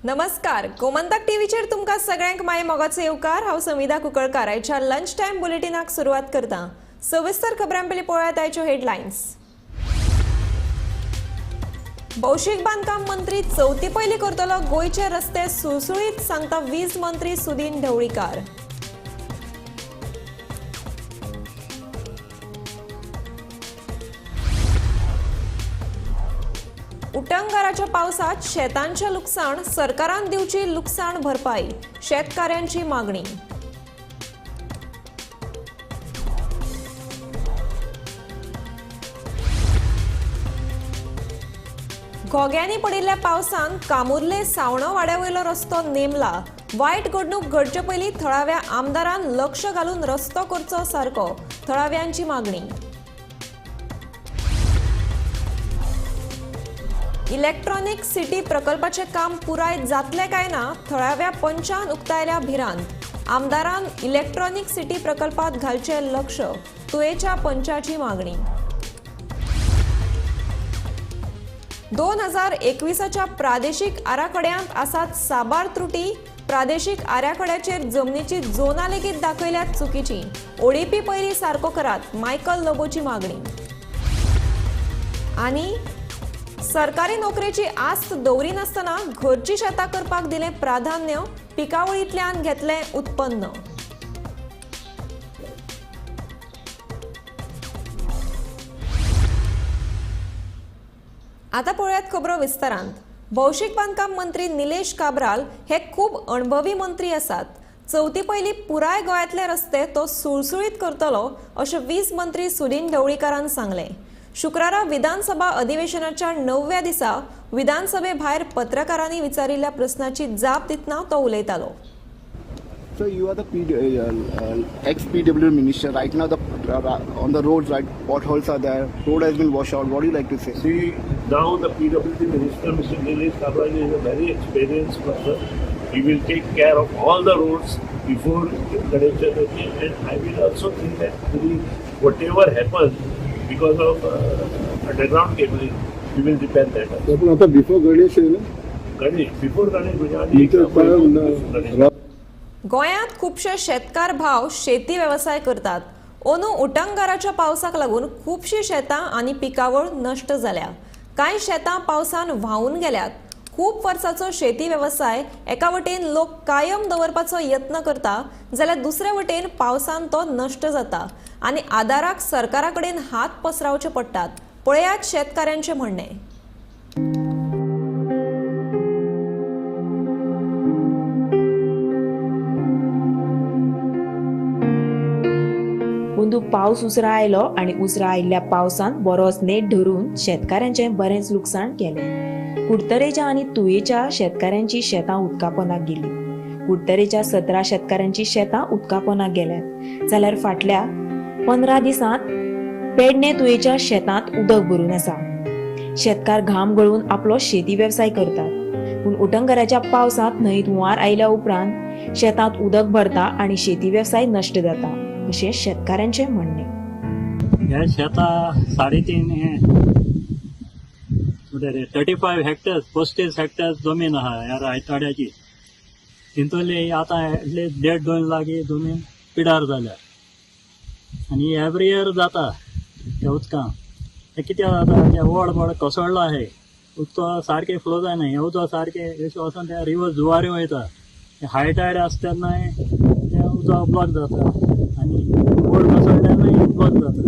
नमस्कार, गोमंतक टीव्हीचेर तुमकां सगळ्यांक माय मोगाचो येवकार. हांव समिधा कुंकळकार. आयच्या लंच टायम बुलेटिनाक सुरवात करता. सविस्तर खबरां पयलीं पळयात आयच्यो हेडलायन्स. भौशीक बांदकाम मंत्री चवथी पयलीं करतलो गोंयचे रस्ते सुळसुळीत, सांगता वीज मंत्री सुदीन ढवळीकार. उटंगाराच्या पावसात शेतांचें लुकसाण, सरकारान दिवची लुकसाण भरपाई, शेतकाऱ्यांची मागणी. घोग्यांनी पडिल्ल्या पावसान कामुर्ले सावणो वाड्या वयलो रस्तो नेमला. वायट घडणूक घडचे पयलीं थळाव्या आमदारान लक्ष घालून रस्तो करचो सारको, थळाव्यांची मागणी. इलेक्ट्रॉनिक सिटी प्रकल्पाचें काम पुराय जातलें काय ना, थळाव्या पंचान उक्तायल्या भिरांत. आमदारान इलेक्ट्रॉनिक सिटी प्रकल्पात घालचें लक्ष, तुयेच्या पंचाची मागणी. 2021च्या प्रादेशीक आराखड्यांत आसात साबार त्रुटी. प्रादेशीक आराखड्याचेर जमनीची जोनां लेगीत दाखयल्यात चुकीची. ओडीपी पयलीं सारको करात, मायकल लोबोची मागणी. आनी सरकारी नोकरेची आस्त दवरिनासतना घरची शेतां करपाक दिलें प्राधान्य, पिकावळींतल्यान घेतलें उत्पन्न. आतां पळोवयात खबरो विस्तारांत. भौशीक बांदकाम मंत्री निलेश काब्राल हे खूब अणभवी मंत्री आसात. चवथी पयलीं पुराय गोंयांतले रस्ते तो सुळसुळीत करतलो अशें वीज मंत्री सुदीन ढवळीकारान सांगलें. शुक्रारा विधानसभा अधिवेशनाच्या 9व्या दिसा विधानसभे भायर पत्रकारांनी विचारिल्ल्या प्रस्नाची जाप दितना तो उलयतालो. So you are the ex-PW minister. Right now, the on the roads, right, potholes are there. Road has been washed out. What do you like to say? See, now the PWD minister, Mr. Nilesh Cabral, is a very experienced person. He will take care of all the roads before Ganesh Chaturthi, and I will also think that whatever happens because of underground cabling, we will repair that also. पण आता before Ganesh आहे ना. Ganesh, before Ganesh, म्हणजे आधी इथं Ganesh. गोंयांत खुबशे शेतकार भाव शेती वेवसाय करतात. अंदू उटंगाराच्या पावसाक लागून खुबशीं शेतां आनी पिकावळ नश्ट जाल्या. कांय शेतां पावसान व्हांवून गेल्यात. खूब वर्साचो शेती वेवसाय एका वटेन लोक कायम दवरपाचो यत्न करता, जाल्यार दुसरे वटेन पावसान तो नश्ट जाता आनी आदाराक सरकारा कडेन हात पसरावचे पडटात. पळयात शेतकाऱ्यांचें म्हणणें. अंदू पावस उसरा आयलो आनी उसरा आयिल्ल्या पावसान बरोच नेट धरून शेतकाऱ्यांचें बरेंच लुकसाण केलें. कुडतरेच्या आनी तुयेच्या शेतकाऱ्यांची शेतां उदकापोनाक गेली. कुडतरेच्या 17 शेतकाऱ्यांची शेतां उदकापोनाक गेल्यात, जाल्यार फाटल्या 15 दिसांत पेडणे तुयेच्या शेतांत उदक भरून आसा. शेतकार घाम गळून आपलो शेती वेवसाय करतात, पूण उटंगाराच्या पावसांत न्हंयत हुंवार आयल्या उपरांत शेतांत उदक भरता आनी शेती वेवसाय नश्ट जाता अशें शेतकाऱ्यांचें म्हणणें. ह्या शेतां 3.5 हे 35 हेक्टर्स 35 हेक्टर्स जमीन आहा ह्या रायतवाड्याची. तितूंतली आतां एटलीस्ट 1.5-2 लाख ही जमीन पिडार जाल्या आनी एवरी इयर जाता त्या उदकान. हें कित्याक जाता, तें व्हड व्हड कोसळ्ळो आहा, उदक सारकें फ्लो जायना. हें उदक सारकें अशें वचोन त्या रिवर जुवारी वयता. हाय टायड आसता तेन्नाय तें उदक ब्लॉक जाता आनी व्हड कोसळ्ळें तेन्नाय ब्लॉक जाता.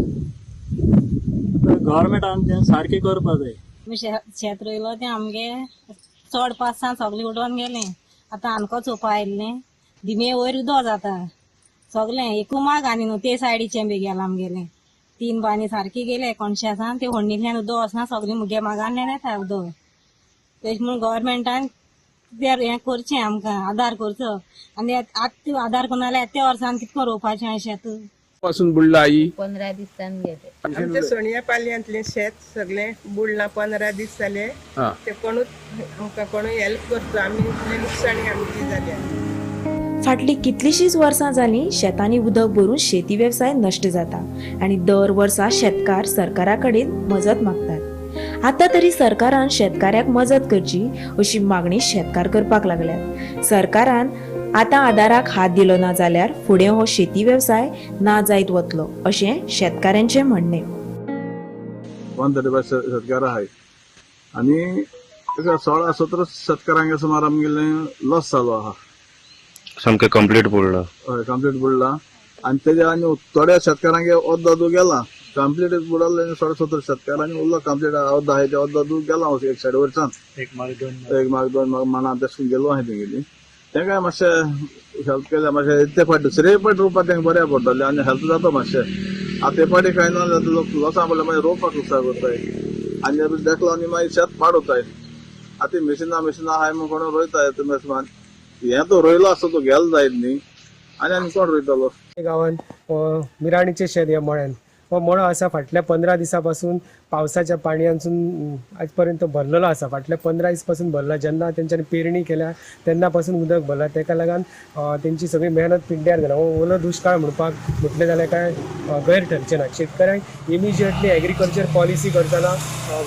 गव्हर्मेंटान तें सारकें करपा जाय. आमी शेत रोयलो तें आमगे चड पावसान सगळें उडोवन गेलें. आतां आमकां चोवपा आयिल्लें दिमे वयर उदक जाता सगळें एकू माग आनी न्हू ते सायडीचें बी गेलां आमगेलें. 3 बांदी सारकी गेले कोणशे आसा ते होडणींतल्यान उदक वचना, सगळें मुगे मागान येता उदक. तेश म्हूण गव्हर्मेंटान ते हें करचें, आमकां आदार करचो. आनी आतां आदार करून जाल्यार त्या वर्सान कितको रोवपाचें आहा शेत. पासून बुडला आई 15 दिसांनी गेले. आमच्या सोणया पालयांतलें शेत सगळें बुडलां, 15 दीस जाले. ते कोणूच आमकां कोणूय हेल्प करचो, आमी इतली लुकसाणी आमची जाल्या. फाटलीं कितलींशींच वर्सां जालीं शेतांनी उदक भरून शेती वेवसाय नश्ट जाता आनी दर वर्सा शेतकार सरकारा कडेन मजत मागतात. आतां तरी सरकारान शेतकाऱ्याक मजत करची अशी मागणी शेतकार करपाक लागल्यात. सरकारान आतां आदाराक हात दिलो ना जाल्यार फुडें हो शेती वेवसाय ना जायत वतलो अशें शेतकाऱ्यांचें म्हणणें. 135 शेतकार आहाय आनी 16-17 शेतकारांक सुमार आमगेले लॉस जालो आहा. सामकें कंप्लीट बुडला. हय, कंप्लीट बुडला आनी तेजे आनी थोड्या शेतकारांक अर्द गेला कंप्लीट बुडले. 17.5 शेतकार आनी उरलो कंप्लीट अर्द आहाय ते अर्द गेला एक सायड वयरच्यान एक माग दोन माग माना तशें गेलो आहाय तेंगेली. तेंकाय मातशें हेल्प केल्यार मातशें ते फावट दुसरे फावट रोवपाक तेंकां बऱ्याक पडटलें आनी हेल्प जाता मातशें. आतां ते फावटी कांय ना जाल्यार लोक लॉसां पडले मागीर रोवपाक लुकसाण करताय आनी देखलो आनी मागीर शेत पाड वताय. आतां मिशिनां मिशिनां आहाय म्हूण कोण रोयताय ते मेसमान हें तो रोयलो आसता तो गेलो जायत न्ही आनी आनी कोण रोयतलो. गांवांत मिराणीचें शेत ह्या मळ्यान हो मळो आसा फाटल्या 15 दिसां पासून पावसाच्या पाणयानसून आज पर्यंत भरलेलो आसा. फाटल्या 15 दीस पासून भरला. जेन्ना तेंच्यांनी पेरणी केल्या तेन्ना पासून उदक भरला. तेका लागून तेंची सगळी मेहनत पिड्ड्यार जाल्या. हो ओलो दुश्काळ म्हणपाक म्हटलें जाल्यार काय गैर ठरचें ना. शेतकऱ्यांक इमिजिएटली एग्रीकल्चर पॉलिसी करतना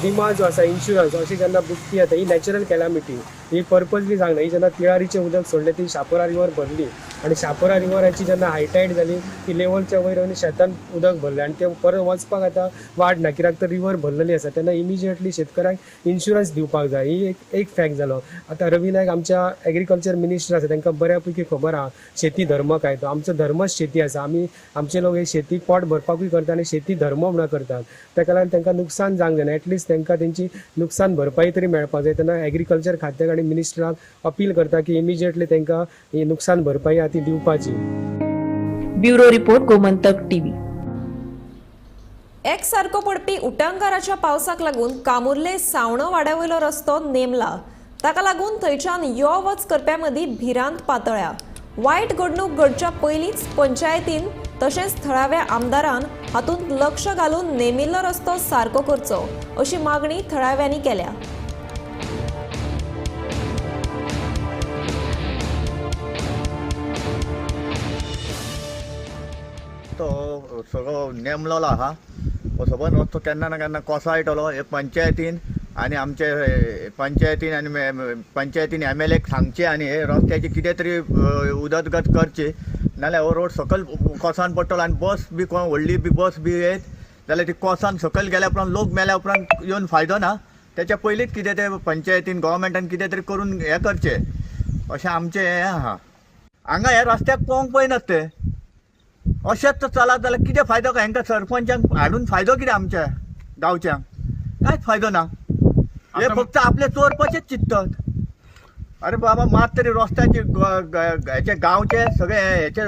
विमा जो आसा इन्शुरन्स अशी जेन्ना बुडटी येता ही नॅचरल कॅलामिटी ही पर्पजली सांगना. ही जेन्ना तिळारीचें उदक सोडलें ती शापोरा रिवर भरली आनी शापोरा रिवराची जेन्ना हायटायड जाली ती लेवलच्या वयर आनी शेतान उदक भरलें आनी तें परत वचपाक आतां वाट ना कित्याक तर रिवर भरलेली आसा. तेन्ना इमिजिएटली शेतकऱ्यांक इन्शुरन्स दिवपाक जाय. ही एक फॅक्ट जालो. आतां रवी नायक आमच्या एग्रीकल्चर मिनिस्टर आसा, तांकां बऱ्या पैकी खबर आहा शेती धर्म काय तो. आमचो धर्मच शेती आसा. आमी आमचे लोक हे शेती पोट भरपाकूय करता आनी शेती धर्म म्हणून करतात. ताका लागून तांकां नुकसान जावंक जायना. एटलिस्ट तांकां तेंची नुकसान भरपाई तरी मेळपाक जाय. तेन्ना एग्रीकल्चर खात्याक आनी मिनिस्टराक अपील करता की इमिजिएटली तांकां ही नुकसान भरपाई आहा ती दिवपाची. Bureau report, Gomantak TV. एक सारको पडपी उटंगाराच्या पावसाक लागून कामुर्ले सावणो वाड्यावयलो रस्तो नेमला. ताका लागून थंयच्यान यो वच करप्यां मदीं भिरांत पातळ्या. वायट घडणूक घडच्या पयलींच पंचायतीन तशेंच थळाव्या आमदारान हातूंत लक्ष घालून नेमिल्लो रस्तो सारको करचो अशी मागणी थळाव्यांनी केल्या. तो सगळो नेमलोलो आहा हो सबंद रस्तो केन्ना ना केन्ना कोसळटलो. हे पंचायतीन आनी आमचे पंचायतीन आनी पंचायतीन MLA सांगचे आनी हे रस्त्याची कितें तरी उदरगत करची, नाल्यार हो रोड सकयल कोसान पडटलो आनी बस बी कोण व्हडली बी बस बी येत जाल्यार ती कोसान सकयल गेल्या उपरांत लोक मेल्या उपरांत येवन फायदो ना. तेच्या पयलींच कितें तें पंचायतीन गव्हर्मेंटान कितें तरी करून हें करचें अशें आमचें हें आहा. हांगा ह्या रस्त्याक पळोवंक पळयनात ते. अशेंच तर चलत जाल्यार कितें फायदो काय हांकां सरपंचांक हाडून फायदो कितें आमच्या गांवच्यांक? कांयच फायदो ना. हे फक्त आपले चोरपाचेच चिंततात. अरे बाबा मात तरी रस्त्याचे हेचे गांवचे सगळे हेचे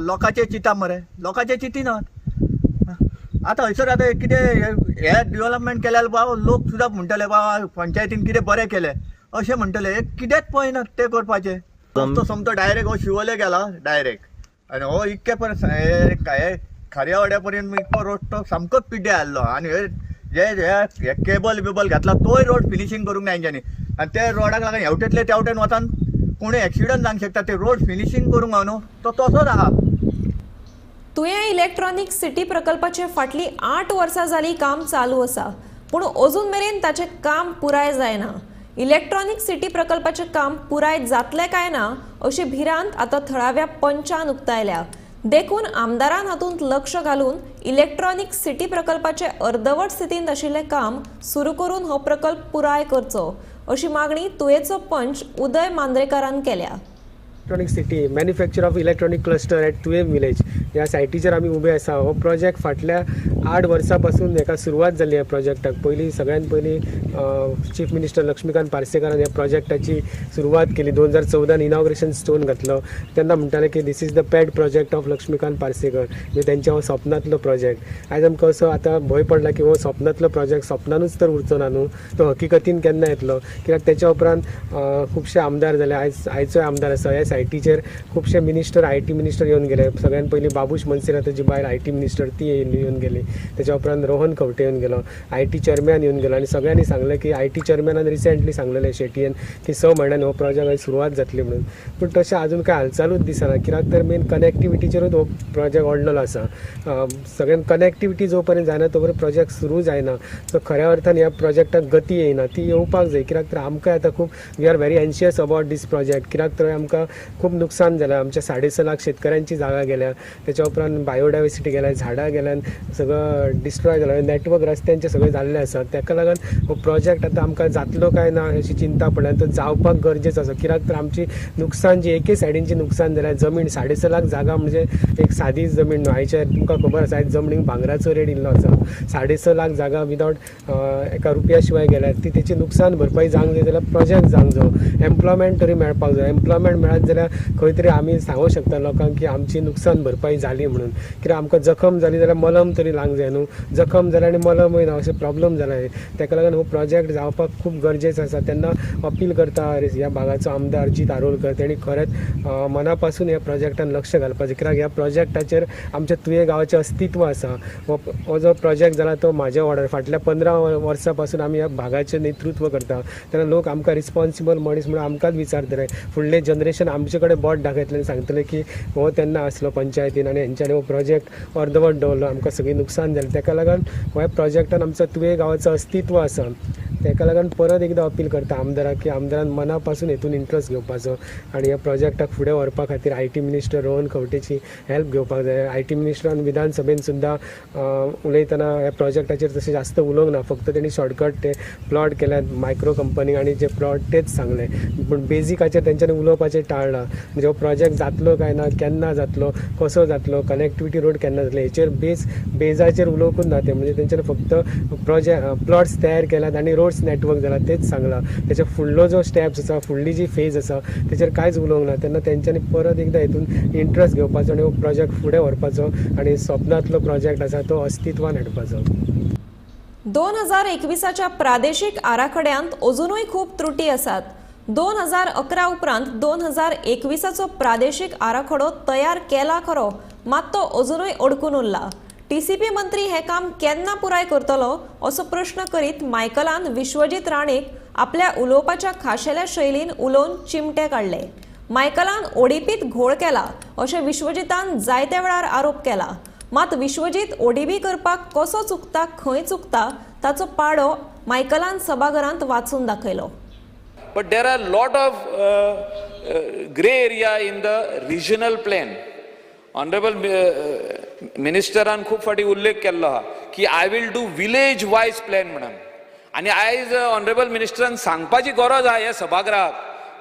लोकांचे चिंता मरे, लोकांचे चिंतिनात. आतां हयसर आतां कितें हे डेवलपमेंट केल्यार बाबा लोक सुद्दां म्हणटले बाबा पंचायतीन कितें बरें केलें अशें म्हणटले. कितेंच पळयनात ते करपाचें. रस्तो सोमतो डायरेक्ट हो शिवोले गेला डायरेक्ट आनी हो इतके पर्यंत खार्यावाड्या पर्यंत इतको रोड तो सामकोच पिड्ड्यार जाल्लो आनी जे हे केबल बिबल घातला तोय रोड फिनिशींग करूंक ना हेंच्यांनी. आनी ते रोडाक लागून हेवटेंतले तेवटेन वतान कोणूय एक्सिडंट जावंक शकता. ते रोड फिनिशींग करूंक ना न्हू, तो तसोच आहा. तुयें इलेक्ट्रॉनिक सिटी प्रकल्पाचे फाटली 8 वर्सां जाली काम चालू आसा, पूण अजून मेरेन ताचें काम पुराय जायना. इलेक्ट्रॉनिक सिटी प्रकल्पाचें काम पुराय जातलें काय ना अशी भिरांत आतां थळाव्या पंचान उक्तायल्या. देखून आमदारान हातूंत लक्ष घालून इलेक्ट्रॉनिक सिटी प्रकल्पाचे अर्दवट स्थितींत आशिल्लें काम सुरू करून हो प्रकल्प पुराय करचो अशी मागणी तुयेचो पंच उदय मांद्रेकारान केल्या. Electronic city manufacture of electronic cluster at Tuyem village ह्या सायटीचेर आमी उबे आसा. हो प्रोजेक्ट फाटल्या 8 वर्सां पासून हेका सुरवात जाल्ली ह्या प्रोजेक्टाक. पयलीं सगळ्यान पयलीं चीफ मिनिस्टर लक्ष्मीकांत पार्सेकारान ह्या प्रोजेक्टाची सुरवात केली. 2014 इनॉग्रेशन स्टोन घातलो तेन्ना म्हणटाले की this is the pet project of Laxmikant Parsekar, म्हणजे तेंच्या हो स्वप्नांतलो प्रोजेक्ट. आयज आमकां असो आतां भंय पडला की हो स्वप्नांतलो प्रोजेक्ट स्वप्नानूच तर उरचो ना न्हू, तो हकिकतीन केन्ना येतलो. कित्याक तेच्या उपरांत खुबशे आमदार जाले. आयचोय आमदार आसा. ह्या सायटीचेर खुबशे मिनिस्टर IT minister येवन गेले. सगळ्यान पयलीं बाबूश मनसेराताची बायल IT minister ती येवन गेली. तेच्या उपरांत रोहन खंवटे येवन गेलो, IT chairman येवन गेलो आनी सगळ्यांनी सांगलें की IT चेअरमॅनान रिसेंटली सांगलेलें शेटयेन की 6 म्हयन्यान हो प्रोजेक्ट सुरवात जातली म्हणून. पूण तशें आजून कांय हालचालूच दिसना. कित्याक तर मेन कनेक्टिविटीचेरूच हो प्रोजेक्ट ओडलेलो आसा. सगळ्यांक कनेक्टिविटी जो पर्यंत जायना तो पर्यंत प्रोजेक्ट सुरू जायना. सो खऱ्या अर्थान ह्या प्रोजेक्टाक गती येयना, ती येवपाक जाय. कित्याक तर आमकां आतां खूब we are very anxious about this project. कित्याक तर आमकां खूब नुकसान जालां, आमच्या 6.5 लाख शेतकऱ्यांची जागा गेल्या, त्याच्या उपरांत बायोडायवर्सिटी गेल्या, झाडां गेल्यान सगळं डिस्ट्रॉय जाला, नेटवर्क रस्त्यांचे सगळे जाल्ले आसा. ताका लागून हो प्रोजेक्ट आतां आमकां जातलो काय ना अशी चिंता पडल्या. तो जावपाक गरजेचो आसा, कित्याक तर आमची नुकसान जी एके सायडीनची नुकसान जाल्या, जमीन 6.5 लाख जागा म्हणजे एक सादी जमीन न्हू. आयच्या तुमकां खबर आसा, आयज जमनीक भांगराचो रेट इल्लो आसा. 6.5 लाख जागा विदावट एका रुपया शिवाय गेल्या, ती तेची नुकसान भरपाई जावंक जाय जाल्यार प्रोजेक्ट जावंक जायो, एम्प्लॉयमेंट तरी मेळपाक जाय. एम्प्लॉयमेंट मेळत जाल्यार खंय तरी आमी सांगूंक शकता लोकांक की आमची नुकसान भरपाई जाली म्हणून. कित्याक आमकां जखम जाली जाल्यार मलम तरी लावंक जाय न्हू, जखम जाल्यार आनी मलमूय ना, अशें प्रॉब्लम जाला. ताका लागून हो प्रोजेक्ट जावपाक खूब गरजेचो आसा. तेन्ना अपील करता ह्या भागाचो आमदार जीत आरोलकर तेणी खरेंच मना पासून ह्या प्रोजेक्टान लक्ष घालपाचें. कित्याक ह्या प्रोजेक्टाचेर आमच्या तुये गांवाचें अस्तित्व आसा. हो जो प्रोजेक्ट जाला तो म्हाज्या वॉर्डार फाटल्या 15 वर्सां पासून आमी ह्या भागाचें नेतृत्व करता. तेन्ना लोक आमकां रिस्पॉन्सिबल मनीस म्हणून आमकांच विचारतले, फुडलें जनरेशन आमचे कडेन बोट दाखयतलें आनी सांगतलें की हो तेन्ना आसलो पंचायतीन आनी हेंच्यांनी हो प्रोजेक्ट अर्दवट दवरलो, आमकां सगळीं नुकसान जालें. ताका लागून ह्या प्रोजेक्टान आमचो तुये गांवाचो अस्तित्व आसा. ताका लागून परत एकदां अपील करता आमदाराक की आमदारान मना पासून हेतून इंट्रस्ट घेवपाचो आनी ह्या प्रोजेक्टाक फुडें व्हरपा खातीर IT minister Rohan खंवटेची हेल्प घेवपाक जाय. IT मिनिस्टरान विधानसभेन सुद्दां उलयतना ह्या प्रोजेक्टाचेर तशें जास्त उलोवंक ना, फक्त तेणी शॉर्टकट ते प्लॉट केल्यात मायक्रो कंपनी आनी जे प्लॉट तेच सांगले, पूण बेजिकाचेर तेंच्यांनी उलोवपाचें टाळ्ळां. म्हणजे हो प्रोजेक्ट जातलो काय ना, केन्ना जातलो, कसो जातलो, कनेक्टिविटी रोड केन्ना जातले, हेचेर बेजाचेर उलोवंकूच ना ते. म्हणजे तेंच्यांनी फक्त प्रोजेक्ट प्लॉट्स तयार केल्यात आनी रोड्स नेटवर्क जाला तेच सांगलां. तेच्या फुडलो जो स्टेप्स आसा, फुडली जी फेज आसा तेचेर कांयच उलोवंक ना. तेन्ना तेंच्यांनी परत एकदां हितून इंट्रस्ट घेवपाचो आनी हो प्रोजेक्ट फुडें व्हरपाचो आनी स्वप्नांतलो प्रोजेक्ट आसा तो अस्तित्वान हाडपाचो. 2021च्या प्रादेशीक आराखड्यांत अजुनूय खूब त्रुटी आसात. 2011 उपरांत 2021चो प्रादेशीक आराखडो तयार केला खरो, मात तो अजुनूय अडकून उरला. टीसीपी मंत्री हें काम केन्ना पुराय करतलो असो प्रश्न करीत मायकलान विश्वजीत राणेक आपल्या उलोवपाच्या खाशेल्या शैलीन उलोवन चिमटे काडले. मायकलान ओडीपीत घोळ केला अशें विश्वजीतान जायत्या वेळार आरोप केला. मात विश्वजीत ओडीबी करपाक कसो चुकता, खंय चुकता ताचो पाडो मायकलान सभाघरांत वाचून दाखयलो. But there are lot of grey area in the regional plan. Honourable मिनिस्टरान खूब फावटी उल्लेख केल्लो आहा की I will do village wise plan म्हणून. आनी आयज ऑनरेबल मिनिस्टरान सांगपाची गरज आहा ह्या सभागृहाक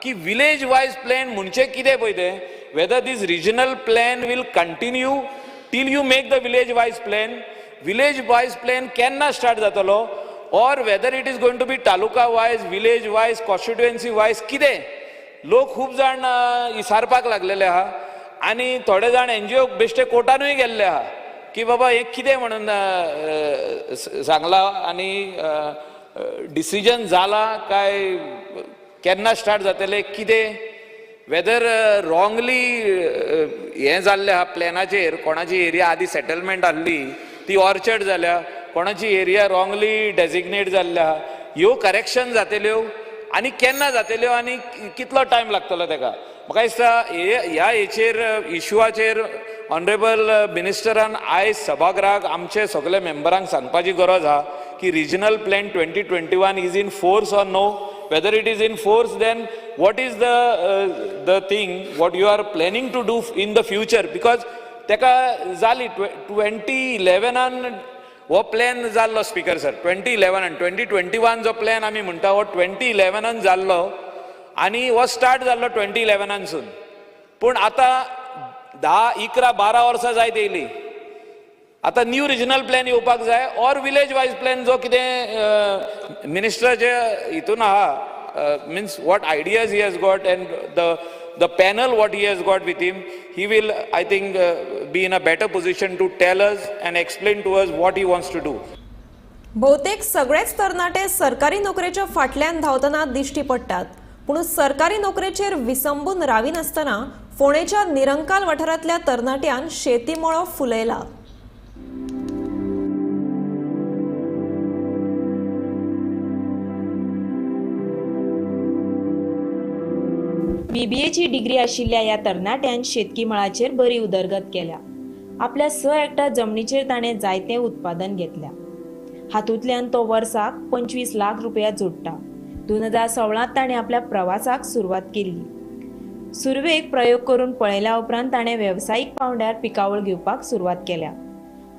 की विलेज वायज प्लॅन म्हणजे कितें पळय तें, whether this regional plan will continue till you make the village wise plan, village wise plan केन्ना स्टार्ट जातलो, or whether it is going to be taluka wise, village wise, constituency wise. कितें लोक खूब जाण इसारपाक लागलेले आहा आनी थोडे जाण एनजीओ बेश्टे कोर्टानूय गेल्ले आहा की बाबा हें कितें म्हणून सांगलां आनी डिसिजन जाला काय केन्ना स्टार्ट जातलें कितें, वेदर रॉंगली हें जाल्लें आहा प्लॅनाचेर. कोणाची एरिया आदी सेटलमेंट आहली ती ऑर्चर्ड जाल्या, कोणाची एरिया रॉंगली डेजिग्नेट जाल्ली आहा, ह्यो करेक्शन जातल्यो आनी केन्ना जातल्यो आनी कितलो टायम लागतलो तेका. म्हाका दिसता ह्या हेचेर इशुआचेर ऑनरेबल मिनिस्टरान आयज सभागृहाक आमचे सगळे मेंबरांक सांगपाची गरज आहा की regional plan 2021 is in force or no. Whether it is in force, then what is the thing what you are planning to do in the future? Because तेका जाली 2011 हो प्लॅन जाल्लो स्पीकर सर, 2011 2021 जो प्लॅन आमी म्हणटा हो 2011 जाल्लो आनी हो स्टार्ट जाल्लो 2011सून. पूण आतां 10, 11, 12 वर्सां जायत येयली. आतां न्यू रिजनल प्लॅन येवपाक जाय ऑर विलेज वायज प्लॅन जो कितें मिनिस्टराचे हितून आहा, means what ideas he has got and the panel what he has got with him, he will, I think, be in a better position to tell us and explain to us what he wants to do. बहुतेक सगळेच तरणाटे सरकारी नोकरेच्या फाटल्यान धांवतना दिश्टी पडटात, पूण सरकारी नोकरेचेर विसंबून राविनासतना फोंडेच्या निरंकाल वाठारांतल्या तरणाट्यान शेती मळो फुलयला. बीबीएची डिग्री आशिल्ल्या ह्या तरणाट्यान शेतकी मळाचेर बरी उदरगत केल्या. आपल्या 6 हेक्टर जमनीचेर ताणें जायतें उत्पादन घेतल्या. हातूंतल्यान तो वर्साक 25 लाख रुपया जोडटा. 2016 ताणें आपल्या प्रवासाक सुरवात केल्ली. सुरवेक प्रयोग करून पळयल्या उपरांत ताणें वेवसायीक पावंड्यार पिकावळ घेवपाक सुरवात केल्या.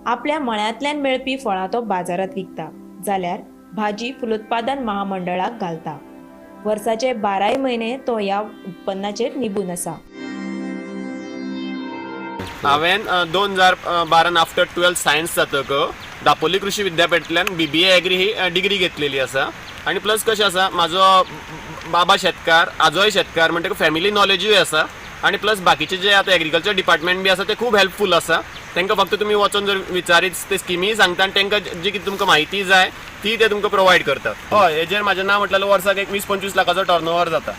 आपल्या मळ्यांतल्यान मेळपी फळां तो बाजारांत विकता, जाल्यार भाजी फलोत्पादन महामंडळाक घालता. वर्साचे 12 म्हयने तो ह्या उत्पन्नाचेर निबून आसा. हांवें 2012 आफ्टर 12 सायन्स जातक दापोली कृषी विद्यापीठांतल्यान BBA agri ही डिग्री घेतलेली आसा. आनी प्लस कशें आसा, म्हाजो बाबा शेतकार, आजोय शेतकार, म्हणटकच फॅमिली नॉलेजूय आसा. आनी प्लस बाकीचे जे आतां एग्रीकल्चर डिपार्टमेंट बी आसा ते खूब हेल्पफूल आसा. तांकां फक्त तुमी वचोन जर विचारीत ते स्किमीय सांगता आनी तांकां जी कितें तुमकां म्हायती जाय ती ते तुमकां प्रोवायड करतात. हय, हेजेर म्हाजें नांव म्हटल्यार वर्साक एक 20-25 लाखाचो टर्नओवर जाता.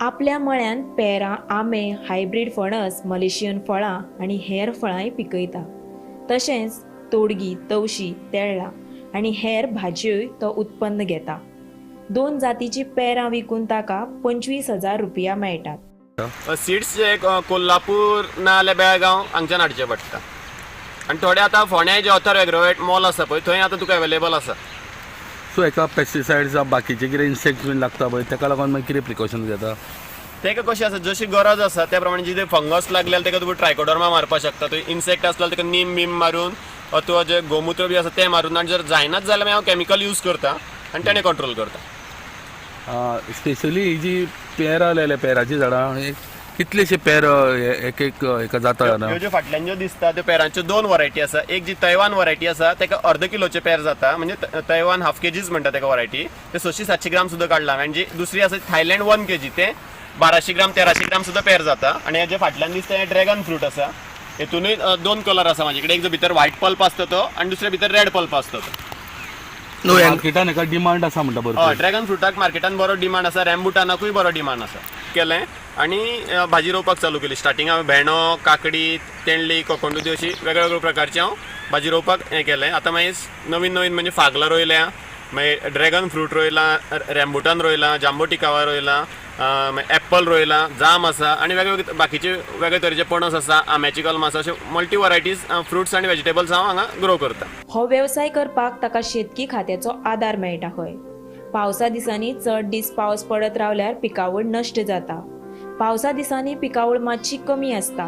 आपल्या मळ्यान पेरां, आंबे, हायब्रीड फणस, मलेशियन फळां आनी हेर फळांय पिकयता. तशेंच तोडगी, तवशी, तेळ्ळां आनी हेर भाजयोय तो उत्पन्न घेता. 2 जातीची पेरां विकून ताका 25,000 रुपया मेळटात. सीड्स जे कोल्हापूर ना जाल्यार बेळगांव हांगच्यान हाडचे पडटा. आनी थोडे आतां फोंड्या जे अथर एग्रोवेट मॉल आसा पळय थंय आतां तुका अवेलेबल आसा. सो एका पेस्टिसायड्स बाकीचे कितें इन्सेक्ट्स बीन लागता पळय तेका लागून मागीर कितें प्रिकॉशन घेता? तेका कशें आसा, जशी गरज आसा त्या प्रमाणे जिथे फंगस लागले तेका तुका ट्रायकोडर्मा मारपाक शकता. तुवें इन्सेक्ट आसल्यार तेका नीम बीम मारून अथवा जे गोमुत्र बी आसा तें मारून, आनी जर जायनाच जाल्यार मागीर हांव कॅमिकल यूज करता आनी तेणें कंट्रोल करता. स्पेशली ही जी पेरां लायल्या, पेराचीं झाडां, कितलेशे पेर एक एक हेका जाता? ह्यो ज्यो फाटल्यान ज्यो दिसता त्यो पेरांच्यो 2 वरायटी आसा. एक जी तैवान वरायटी आसा तेका अर्द किलोचे पेर जाता, म्हणजे तैवान हाफ केजीच म्हणटा तेका वरायटी, ते 600-700 ग्राम सुद्दां काडला. आनी जी दुसरी आसा थायलंड 1 kg, ते 1200 ग्राम 1300 ग्राम सुद्दां पेर जाता. आनी हे जे फाटल्यान दिसता हें ड्रॅगन फ्रूट आसा. हेतुनूय 2 कलर आसा म्हाजे कडेन, एक जो भितर व्हायट पल्प आसता तो आनी दुसरे भितर रेड पल्प आसता तो. मार्केटान हेका डिमांड आसा म्हणटा बरोबर? ड्रॅगन फ्रुटाक मार्केटान बरो डिमांड आसा, रॅम्बुटानाकूय बरो डिमांड आसा. केलें आनी भाजी रोवपाक चालू केली. स्टार्टिंग हांवें भेंडो, काकडी, तेंडली, कोकोणदुदी अशी वेगळ्या प्रकारची हांव भाजी रोवपाक हें केलें. आतां मागीर नवीन नवीन म्हणजे फागलां रोयल्या, मागीर ड्रॅगन फ्रूट रोयलां, रॅम्बुटान रोयलां, जांबो टिकावा रोयलां, मागीर एप्पल रोयलां, जाम आसा आनी वेगळे बाकीचे वेगळे तरेचे पणस आसा, आंब्याची कलमां आसा. अशे मल्टी वरायटीज फ्रुट्स आनी वेजिटेबल्स हांव हांगा ग्रो करता. हो वेवसाय करपाक ताका शेतकी खात्याचो आदार मेळटा खंय. पावसा दिसांनी चड दीस पावस पडत रावल्यार पिकावळ नश्ट जाता. पावसा दिसांनी पिकावळ मातशी कमी आसता,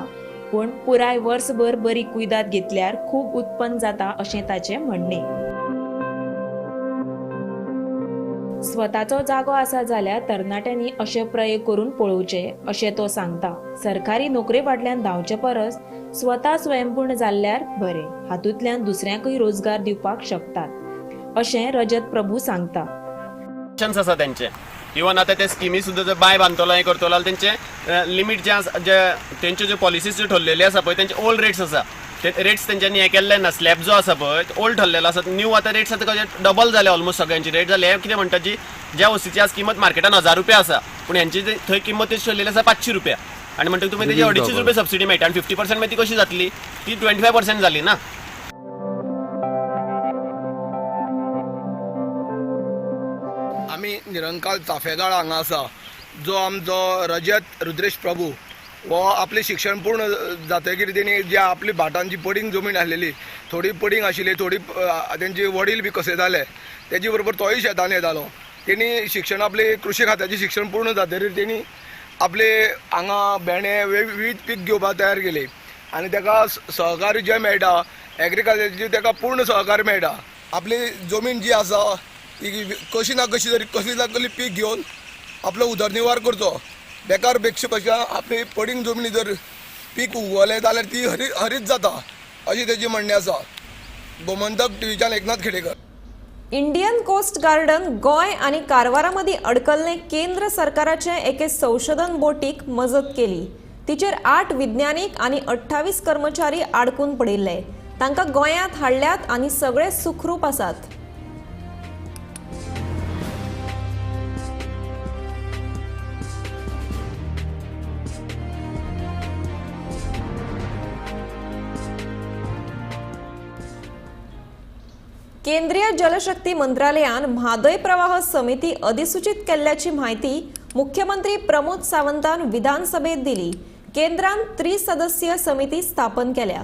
पूण पुराय वर्सभर बरी कुयदाद घेतल्यार खूब उत्पन्न जाता अशें ताचें म्हणणें. स्वताचो जागो आसा जाल्यार तरणाट्यांनी अशे प्रयोग करून पळोवचे अशें तो सांगता. सरकारी नोकरे फाटल्यान धांवचे परस स्वता स्वयंपूर्ण जाल्ल्यार बरें, हातूंतल्यान दुसऱ्यांकूय रोजगार दिवपाक शकतात अशें रजत प्रभू सांगता. आसा तेंचे इवन आतां ते स्किमी सुद्दां जर बांय बांदतलो हें करतलो जाल्यार तेंचे लिमीट जे आसा, जे तेंच्यो ज्यो पॉलिसीज ज्यो ठरलेल्यो आसा पळय तेंचे ओल्ड रेट्स आसा, ते रेट्स तेंच्यांनी हें केल्ले ना. स्लॅब जो आसा पळय ओल्ड ठरलेलो आसा, न्यू आतां रेट्स आतां कशे डबल जाले ऑलमोस्ट सगळ्यांची रेट जाले. हें कितें म्हणटा जी ज्या वस्तूची आज किंमत मार्केटान 1000 रुपया आसा, पूण हेंची थंय किंमत ठरलेली आसा 500 रुपया, आनी म्हणटकीर तुमी तेजी 250 रुपया सबसिडी मेळटा आनी 50% मागीर ती कशी जातली, ती 25% जाली ना. आमी निरंकाल चाफेगाळ हांगा आसा, जो आमचो रजत रुद्रेश प्रभू हो आपलें शिक्षण पूर्ण जातकीर तेणी जी आपली भाटांची पडींग जमीन आसलेली, थोडी पडींग आशिल्ली, थोडी तेंचे वडील बी कसयताले, तेजे बरोबर तोय शेतान येतालो. तेणी शिक्षण आपले कृषी खात्याचें शिक्षण पूर्ण जातकीर तेणी आपले हांगा भेंडे विविध पीक घेवपाक तयार केले आनी तेका सहकार्य जें मेळटा एग्रीकल्चराचें तेका पूर्ण सहकार्य मेळटा. आपली जमीन जी आसा ती कशी ना कशी तरी कसली ना कसली पीक घेवन आपलो उदरनिर्वाह करचो. बेकार पेक्षा पेक्षा आपली पडींग जमनी जर पीक उगवलें जाल्यार ती हरीत जाता अशें तेजें म्हणणें आसा. Gomantak टिवीच्यान Eknath Khedekar. Indian coast guard Goa आनी कारवारा मदीं अडकल्ले केंद्र सरकाराचे एके संशोधन बोटीक मजत केली. तिचेर 8 विज्ञानीक आनी 28 कर्मचारी आडकून पडिल्ले. तांकां गोंयांत हाडल्यात आनी सगळे सुखरूप आसात. केंद्रीय जलशक्ती मंत्रालयान म्हादय प्रवाह समिती अधिसूचित केल्ल्याची म्हायती मुख्यमंत्री प्रमोद सावंतान विधानसभेत दिली. केंद्रान त्रिसदस्यीय समिती स्थापन केल्या.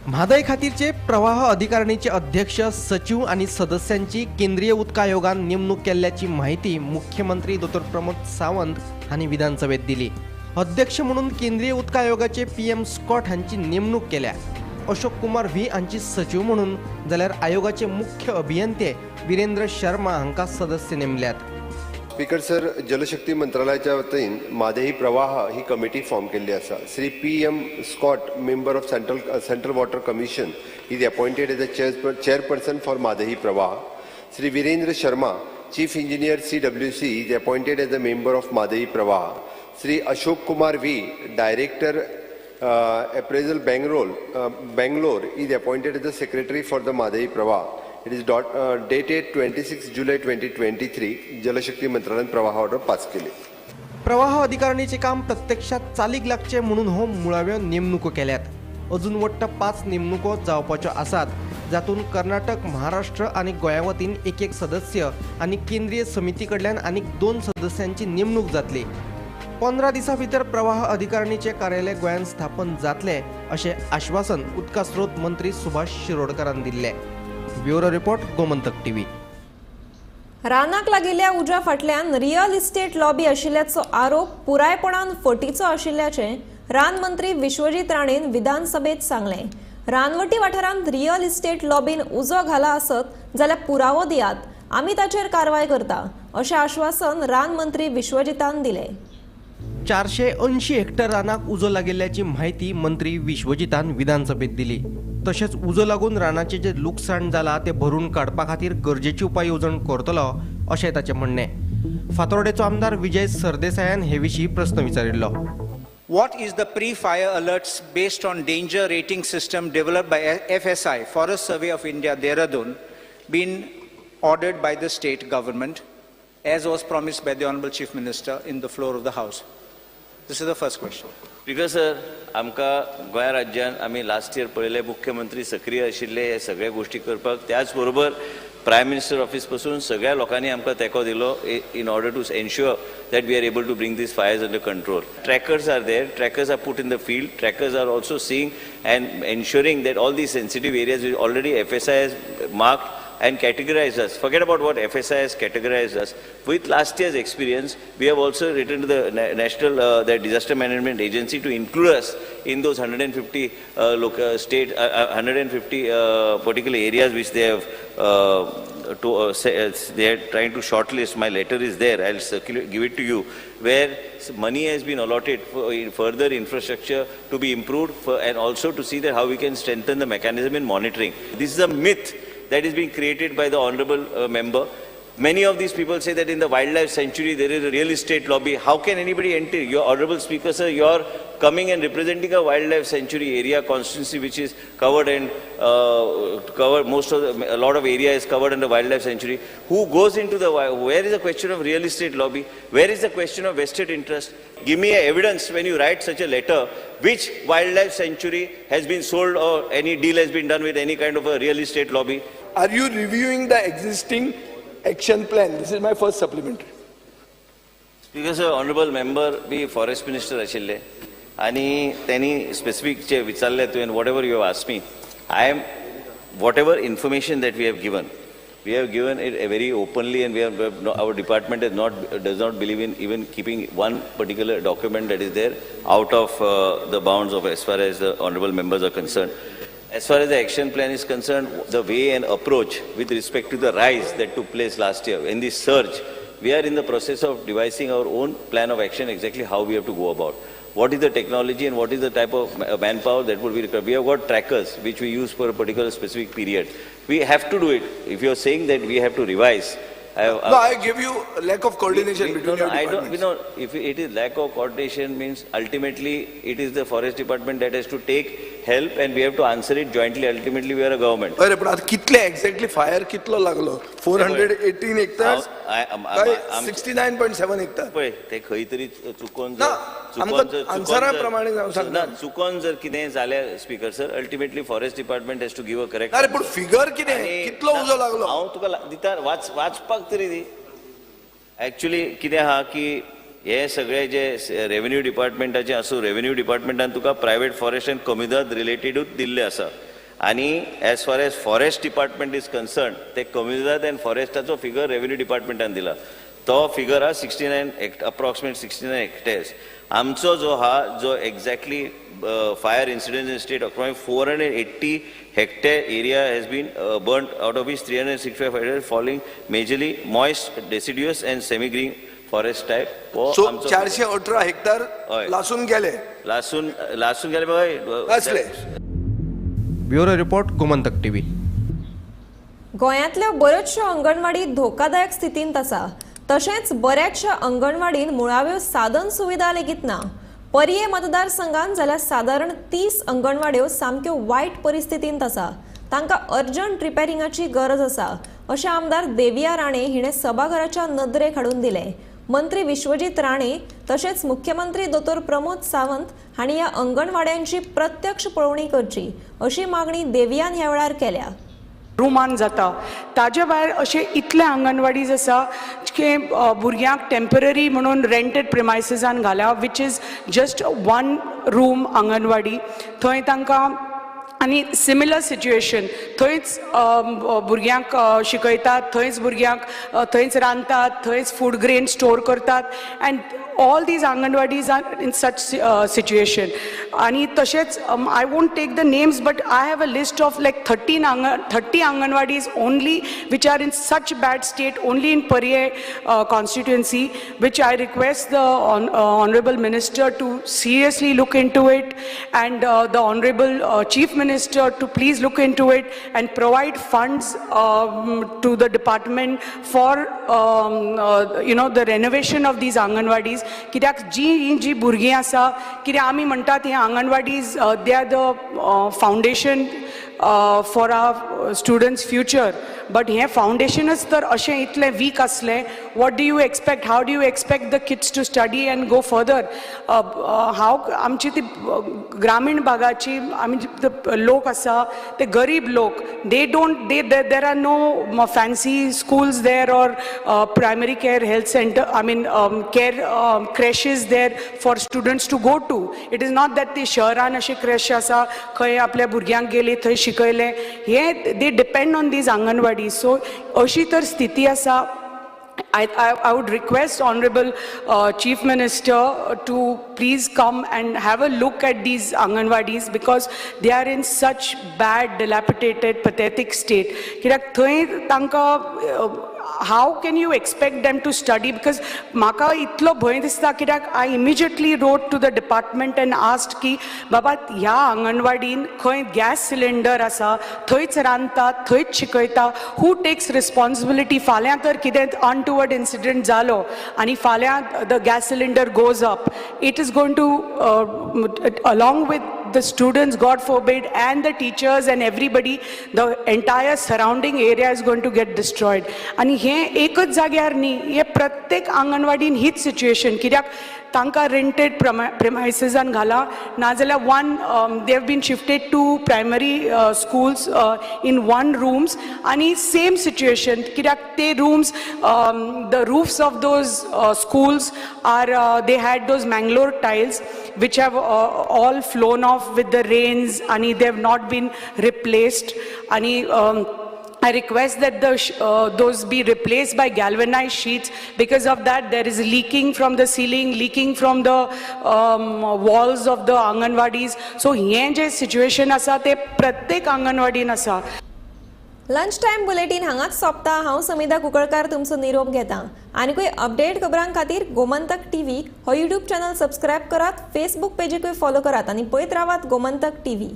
म्हादय खातीरचे प्रवाह अधिकारणीचे अध्यक्ष, सचिव आनी सदस्यांची केंद्रीय उदक आयोगान नेमणूक केल्ल्याची माहिती मुख्यमंत्री दोतोर प्रमोद सावंत हांणी विधानसभेत दिली. अध्यक्ष म्हणून केंद्रीय उदक आयोगाचे PM Scott हांची नेमणूक केल्या. अशोक कुमार व्ही हांची सचिव म्हणून, जाल्यार आयोगाचे मुख्य अभियंते वीरेंद्र शर्मा हांकां सदस्य नेमल्यात. स्पीकर सर, जलशक्ती मंत्रालयाच्या वतीन म्हादई प्रवाह ही कमिटी फॉर्म केल्ली आसा. Shri P M Scott, member of Central Water Commission, is appointed as a chairperson for Mhadei Pravah. Shri Virendra Sharma, chief engineer CWC, is appointed as a member of Mhadei Pravah. Shri Ashok Kumar V, director appraisal Bangalore, is appointed as the secretary for the Mhadei Pravah. It is dated 26 July 2023. Jal Shakti मंत्रालयान प्रवाह order pass केली. प्रवाह अधिकारणीचे काम प्रत्यक्षात चालीक लागचे म्हणून हो मुळाव्यो नेमणुको केल्यात. अजून वट्ट 5 नेमणुको जावपाच्यो आसात, जातून कर्नाटक, महाराष्ट्र आनी गोंया वतीन एक एक सदस्य आनी केंद्रीय समिती कडल्यान आनीक 2 सदस्यांची नेमणूक जातली. 15 दिसां भितर प्रवाह अधिकारणीचे कार्यालय गोंयांत स्थापन जातले अशें आश्वासन उदका स्रोत मंत्री सुभाष शिरोडकरान दिल्लें. Bureau report, Gomantak TV. रानाक लागिल्ल्या उज्या फाटल्यान रियल इस्टेट लॉबी आशिल्ल्याचो आरोप पुरायपणान फटीचो आशिल्ल्याचें रान मंत्री विश्वजीत राणेन विधानसभेत सांगलें. रानवटी वाठारांत रियल इस्टेट लॉबीन उजो घाला आसत जाल्यार पुरावो दियात, आमी ताचेर कारवाय करता अशें आश्वासन रान मंत्री विश्वजीतान दिलें. 480 हेक्टर रानाक उजो लागिल्ल्याची म्हायती मंत्री विश्वजीतान विधानसभेत दिली. तशेंच उजो लागून रानाचें जें लुकसाण जालां तें भरून काडपा खातीर गरजेची उपाय येवजण करतलो अशें ताचें म्हणणें. फातोर्डेचो आमदार विजय सरदेसायान हे विशीं प्रस्न विचारिल्लो. What is the pre-fire alerts based on danger rating system developed by FSI, Forest Survey of India, Dehradun, been ordered by the state government, as was promised by the Honorable Chief Minister in the floor of the House? This is the first question. Speaker sir, आमकां गोंय राज्यान आमी last year पळयलें मुख्यमंत्री सक्रीय आशिल्ले हे सगळ्या गोश्टी करपाक, त्याच बरोबर प्रायम मिनिस्टर ऑफिस पासून सगळ्या लोकांनी आमकां तेंको दिलो in order to ensure that we are able to bring these fires under control. Trackers are there, trackers are put in the field, trackers are also seeing and ensuring that all these sensitive areas already FSI has marked and categorized us. Forget about what FSI has categorized us. With last year's experience, we have also written to the National the Disaster Management Agency to include us in those 150 state 150 particular areas which they have they are trying to shortlist. My letter is there. I'll circulate, give it to you, where money has been allotted for further infrastructure to be improved for, and also to see that how we can strengthen the mechanism in monitoring. This is a myth that is being created by the honorable member. Many of these people say that in the wildlife sanctuary there is a real estate lobby. How can anybody enter? Your honorable speaker, sir, you are coming and representing a wildlife sanctuary area constituency which is covered and covered most of the, a lot of area is covered under wildlife sanctuary. Who goes into the, where is the question of real estate lobby? Where is the question of vested interest? Give me evidence when you write such a letter, which wildlife sanctuary has been sold or any deal has been done with any kind of a real estate lobby. Are you reviewing the existing action plan? This is my first supplementary. Speaker sir, honorable member be forest minister ashille ani teni specific che vicharle tu and whatever you have asked me, I am, whatever information that we have given, we have given it very openly, and we have no, our department is not, does not believe in even keeping one particular document that is there out of the bounds of as far as the honorable members are concerned. As far as the action plan is concerned, the way and approach with respect to the rise that took place last year in this surge, we are in the process of devising our own plan of action, exactly how we have to go about. What is the technology and what is the type of manpower that would be required? We have got trackers which we use for a particular specific period. We have to do it. If you are saying that we have to revise, no, I give you lack of coordination between your departments. I don't, you know, if it is lack of coordination means ultimately it is the forest department that has to take help and we have to answer it jointly. Ultimately, we are a government. अरे पण आता कितले exactly fire कितलो लागलो? 418 hectares, 69.7 hectares. पळय ते खंय तरी चुकोन चुकोन जर कितें जाल्यार speaker sir, ultimately forest department has to give a correct. अरे पण फिगर कितें, कितलो उजो लागलो? हांव तुका दिता वाचपाक तरी दी. एक्चुअली कितें आहा की हे सगळे जे रेव्हेन्यू डिपार्टमेंटाचे आसूं, रेव्हेन्यू डिपार्टमेंटान तुका प्रायवेट फॉरेस्ट आनी कम्युनिदाद रिलेटेडूच दिल्ले आसा. आनी as far as forest department is concern, ते कम्युनिदाद अँड फॉरेस्टाचो फिगर रेव्हेन्यू डिपार्टमेंटान दिला, तो फिगर हा 69, approximate 69 hectares. आमचो जो हा जो exactly fire incident in state, approximate 480 hectare area has been burnt, out of which 365 hectare falling majorly moist deciduous and semi green forest type. So 418 hectare लासून गेले. लासून लासून गेले बघा. लासले. Bureau report, Gomantak TV. गोंयांतल्यो बऱ्योचश्यो अंगणवाडी धोकादायक स्थितींत आसा. तशेंच बऱ्याचशा अंगणवाडीन मुळाव्यो साधन सुविधा लेगीत ना. पर्ये मतदारसंघात जाल्यार सादारण 30 अंगणवाड्यो सामक्यो वायट परिस्थितींत आसा. तांकां अर्जंट रिपेरिंगाची गरज आसा, अशें आमदार देविया राणे हिणें सभाघराच्या नदरेक हाडून दिलें. मंत्री विश्वजीत राणे तशेंच मुख्यमंत्री दोतोर प्रमोद सावंत हांणी ह्या अंगणवाड्यांची प्रत्यक्ष पळोवणी करची, अशी मागणी देवियान ह्या वेळार केल्या. रुमान जाता ताजे भायर अशे इतले आंगणवाडीज आसा की भुरग्यांक टेम्पररी म्हणून रेंटेड प्रिमायसिसान घाल्या, which is just one room anganwadi. थंय तांकां आनी सिमिलर सिच्युएशन, थंयच भुरग्यांक शिकयतात, थंयच भुरग्यांक थंयच रांदतात, थंयच फूड ग्रेन स्टोर करतात, and all these anganwadis are in such situation. आनी तशेंच I won't take the names, but I have a list of like 30 anganwadis only which are in such bad state only in Parye constituency, which I request the honourable minister to seriously look into it and the honourable chief minister to please look into it and provide funds to the department for the renovation of these anganwadis. कित्याक जी ही जी भुरगीं आसा, कित्याक आमी म्हणटात ही anganwadis, they are the foundation for our students future, but हें फावंडेशनच तर अशें इतलें वीक आसलें, what do you expect? How do you expect the kids to study and go further? How आमची ती ग्रामीण भागाची आमी लोक आसा ते गरीब लोक, they don't they there are no fancy schools there or primary care health center, I mean, care creches there for students to go to. It is not that ते शहरान अशे क्रॅश आसा खंय आपल्या भुरग्यांक गेली थंय शिकयलें, हे they depend on these anganwadi. So अशी तर स्थिती आसा. I would request Honorable Chief Minister to please come and have a look at these anganwadis, because they are in such bad, dilapidated, pathetic state. कित्याक थंय तांकां how can you expect them to study? Because म्हाका इतलो भंय दिसता, कित्याक I immediately wrote to the department and asked की बाबा ह्या आंगणवाडीन खंय गॅस सिलिंडर आसा, थंयच रांदतात, थंयच शिकयता, who takes responsibility? फाल्यां तर कितें अनटुवर्ड इन्सिडंट जालो आनी फाल्यां the gas cylinder goes up, it is going to, along with the students, God forbid, and the teachers and everybody, the entire surrounding area is going to get destroyed. आनी हें एकच जाग्यार न्ही, हे प्रत्येक आंगणवाडीन हीच सिच्युएशन, कित्याक तांकां रेंटेड प्रिमायसिसान घाला, नाजाल्यार one they have been shifted to primary schools in one rooms आनी सेम सिच्युएशन, कित्याक ते rooms, the roofs of those schools are, they had those Mangalore tiles which have all flown off with the rains and they have not been replaced. And I request that those be replaced by galvanized sheets. Because of that, there is leaking from the ceiling, leaking from the walls of the anganwadis. So हें जे situation आसा ते प्रत्येक आंगणवाडीन आसा. Lunch time bulletin हांगाच सोंपता. हांव समिधा कुंकळकार तुमचो निरोप घेता. आनीकूय अपडेट खबरां खातीर गोमंतक टीव्ही हो युट्यूब चॅनल सबस्क्रायब करात, फेसबूक पेजीकूय फॉलो करात आनी पळयत रावात गोमंतक टीव्ही.